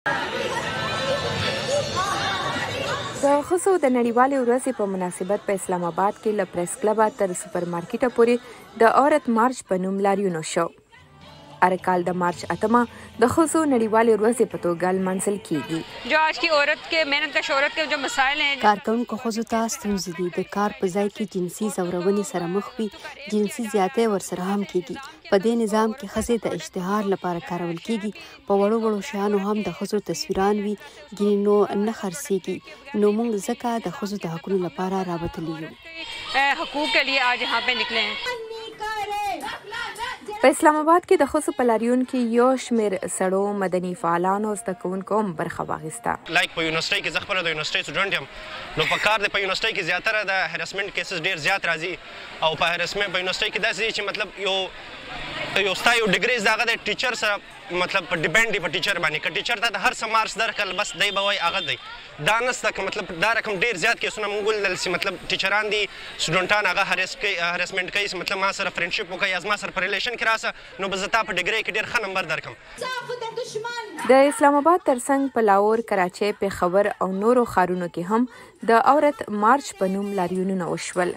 د ښځو د نړیوالې ورځې په مناسبت په اسلام آباد کې له پریس کلبه تر سپرمارکیټه پورې د عورت مارچ په نوم لاریون وشو. هر کال د مارچ 8مه د ښځو نړیوالې ورځې په توګه لمانځل کیږي. جو آج کی عورت کې محنت کش عورت کې جو مسایل ہیں. کارکوونکو ښځو ته ستونزې دي، د کار په ځای کې جنسي ځورونې سره مخ وي، جنسي زیاتی ورسره هم کیږي. په دې نظام کې ښځې د اشتهار لپاره کارول کیږي. په وړو وړو شیانو هم د ښځو تصویران وي، ګینې نو نه خرڅیږي. نو موږ ځکه د ښځو د حقونو لپاره راوتلي یو. حقوق کے لیے آج یہاں پہ نکلے ہیں. په اسلام آباد کې د ښځو په لاریون کې یو شمېر سړو، مدني فعالانو او زده کوونکو هم برخه واخیسته. لایک په یونیورسټۍ کې، زه خپله د یونیورسټۍ سټوډنټ یم، نو په کار دی، په یونیورسټۍ کې زیاتره د هراسمنټ کیسز ډیر زیات راځي، او په هراسمنټ په یونیورسټۍ کې داسې دي چې مطلب یو ستا یو ډیګري دغه د ټیچر سره مطلب په ډیپند دی، په ټیچر باندې. که ټیچر ته د هر څه مارکس درکړل، بس دی به وایي هغه دی، دا نسته. که مطلب دا رقم ډیر زیات کیسونه مونږ ولیدل چې مطلب ټیچران دي، سټوډنټان هغه هرس کوي، هراسمنټ کوي، چې مطلب ما سره فرندشپ وکړه یا زما سره په ریلیشن کې راسه، نو به زه تا په ډیګري کې ډیر ښه نمبر درکم. د اسلام آباد ترڅنګ په لاهور، کراچۍ، پېښور او نورو ښارونو کې هم د عورت مارچ په نوم لاریونونه وشول.